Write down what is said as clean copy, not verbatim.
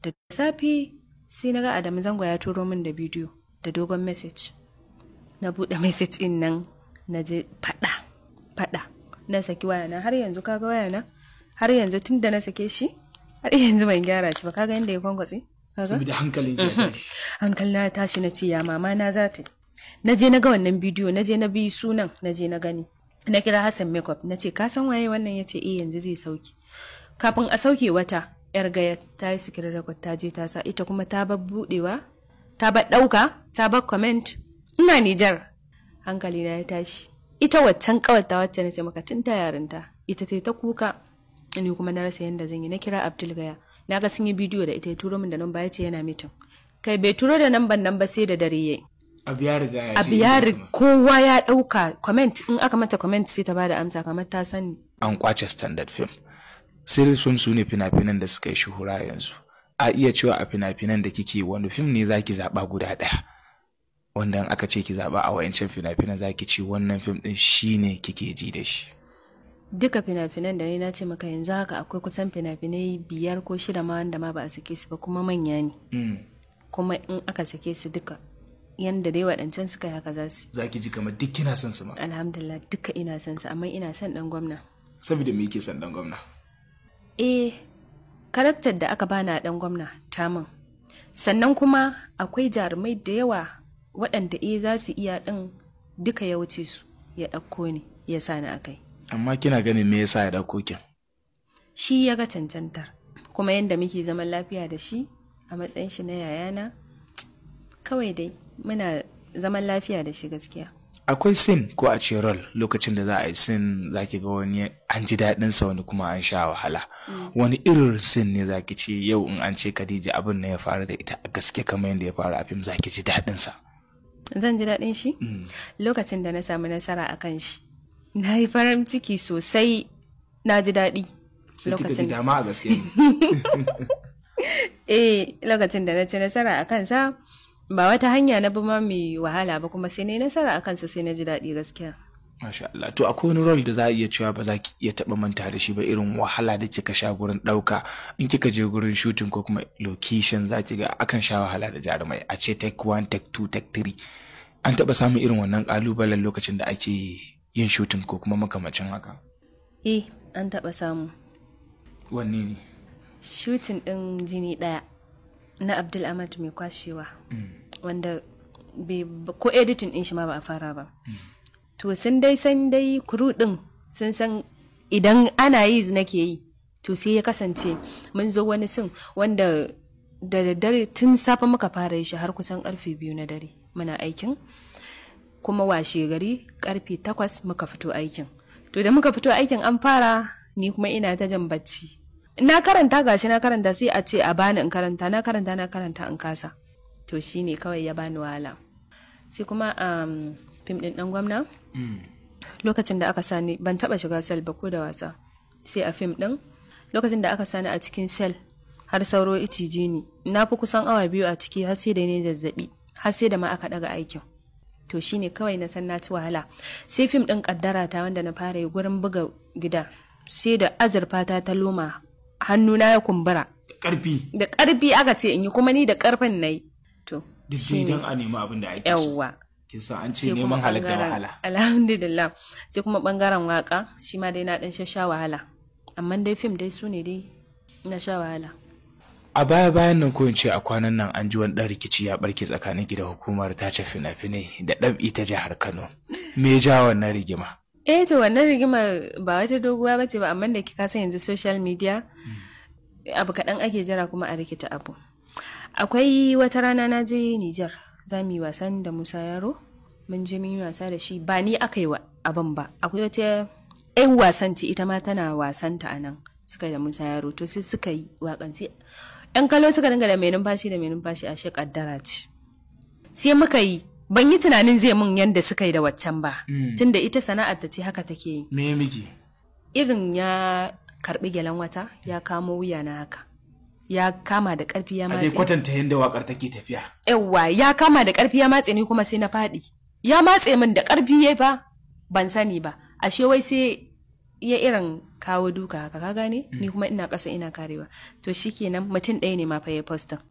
Da safe sai na ga Adamu Zango ya turo min da bidiyo da dogon message. Na buɗe message ɗin nan, na je faɗa faɗa. Na saki wayana, har yanzu kaga wayana, har yanzu tun da na sake shi har yanzu ban gyara shi ba. Kaga inda ya kwankwatse, kaga. Saboda hankalin ya tashi. Hankali na tashi, na ce ya mama na za ta yi. Na je na ga wannan bidiyo, na je na bi sunan, na je na gani. Na kira Hassan Makeup, na ce ka san waye wannan? Ya ce eh, yanzu zai sauke. Kafin a sauke, wata yar gaya ta yi screen record, ta je ta sa, ita kuma ta bar budewa, ta bar dauka, ta bar comment. Ina Nijar, hankali na ya tashi. Ita waccan kawarta wacce na ce maka tun ta yarinta, ita ta ta kuka, ni kuma na rasa yanda zan yi. Na kira Abdul Gaya, na ga sun yi bidiyo da ita, ya turo min da namba, ya ce yana meeting. Kai, bai turo da namban nan ba sai da dare yayi. Abu ya riga ya abu je ya inda kuma. Kowa ya dauka comment, in aka mata comment sai ta bada amsa kamar ta sani. An kwace standard film. Series film su ne fina-finan da suka yi shuhura yanzu. A iya cewa a fina-finan da kike, wani fim ne zaki zaɓa guda ɗaya wanda in aka ce ki zaɓa a wayancan fina-finan, zaki ce wannan fim ɗin shine kike ji da shi? Duka fina-finan da ni na ce maka, yanzu haka akwai kusan fina-finai biyar ko shida ma wanda ma ba a sake su ba, kuma manya ne. Kuma in aka sake su duka, yanda dai waɗancan suka yi haka za su. Zaki ji kamar duk kina son su ma. Alhamdulillah, duka ina son su, amma ina son Dan Gwamna. Saboda me yake son Dan Gwamna? Eh, karakter da aka bani a Dan Gwamna ta min. Sannan kuma akwai jarumai da yawa waɗanda eh za su iya ɗin, duka ya wuce su, ya ɗauko ni ya sa ni a kai. Amma kina ganin me yasa ya ɗauko ki? Shi ya ga cancantar, kuma yadda muke zaman lafiya da shi a matsayin shi na yayana, kawai dai muna zaman lafiya da shi gaskiya. Akwai scene ko a ce role, lokacin da za a yi scene za ki ga wani an ji daɗin sa, wani kuma an sha wahala. Wani irin scene ne za ki ce yau in an ce Khadija abin ne ya faru da ita a gaske kamar yadda ya faru a fim, za ki ji daɗin sa? Zan ji daɗin shi lokacin da na samu nasara a kan shi. Na yi farin ciki sosai, na ji daɗi. Sai kika ji dama a gaske ne. Eh, lokacin da na ci nasara a kansa, ba wata hanya na bi ma mai wahala ba, kuma sai na yi nasara a kansa, sai na ji daɗi gaskiya. Masha Allah. To akwai wani role da za a iya cewa ba za ki iya taɓa manta da shi ba, irin wahala da kika sha gurin ɗauka? In kika je gurin shooting ko kuma location, za ki ga akan sha wahala da jarumai, a ce take one, take two, take three. An taɓa samun irin wannan ƙalubalen lokacin da ake yin shooting ko kuma makamancin haka? Eh, an taɓa samu. Wanne ne? Shooting ɗin Jini Ɗaya na Abdul Ahmad Mai Kwashewa, wanda ko editing ɗin shi ma ba a fara ba. To sun dai san dai crew ɗin sun san idan ana yi nake yi. To sai ya kasance mun zo wani scene wanda da daddare, tun safe muka fara yi shi har kusan karfe 2 na dare muna aikin, kuma washe gari karfe 8 muka fito aikin. To da muka fito aikin an fara, ni kuma ina ta jan bacci. Na karanta, gashi na karanta, sai a ce a bani in karanta, na karanta, na karanta, in kasa. To shine kawai ya bani wahala. Sai kuma fim din Dan Gwamna, lokacin da aka sani, ban taba shiga cell ba ko da wasa sai a fim din. Lokacin da aka sani a cikin cell har sauro iciji ni, na fi kusan awa 2 a ciki, har sai da ne zazzabi, har sai da ma aka daga aikin. To shine kawai na san na ci wahala. Sai fim din Kaddara Ta wanda na fara yi, gurin buga gida sai da azurfa ta ta loma, hannuna ya kumbura. Ƙarfi. Da ƙarfi aka ce in yi, kuma ni da ƙarfin na yi. To Duk dai don a nemi abin da ake so. Yawwa. Kin san an ce Sai kuma neman halak da ɓangaren- wahala. Alhamdulillah. Sai kuma bangaren waka, shi ma dai na dan sha wahala, amma dai fim dai su ne dai na sha wahala. A baya bayan nan, ko in ce a kwanan nan, an ji wani ɗan rikici ya barke tsakanin ki da hukumar tace fina-finai da ɗab'i ta jihar Kano. Me ya ja wannan rigima? Eh, to wannan rigima ba wata doguwa bace ba, amma da kika san yanzu social media, abu kaɗan ake jira kuma a rikita abu. Akwai wata rana na je Nijar, za mu yi wasan da Musa Yaro. Mun je mun yi wasa da shi, ba ni aka yi wa abin ba, akwai wata 'yan wasan ce, ita ma tana wasanta a nan, suka yi da Musa Yaro. To sai suka yi waƙan, sai 'yan kallo suka dinga da mai numfashi, da mai numfashi, ashe kaddara ce. Sai muka yi, ban yi tunanin zai mun yanda suka yi da waccan ba, tunda ita sana'ar ta ce haka take yi. Me ya miki? Irin ya karbi gyalen wata, ya kamo wuya na haka, ya kama da karfi ya A dai matse. kwatanta yadda wakar take tafiya. Yawwa, ya kama da karfi ya matse ni, kuma sai na faɗi. Ya matse min da karfi ya fa ban sani ba, ashe wai sai ya irin kawo duka haka, ka gane? Ni kuma ina ƙasa ina karewa. To shikenan, mutum ɗaya ne ma fa ya posting.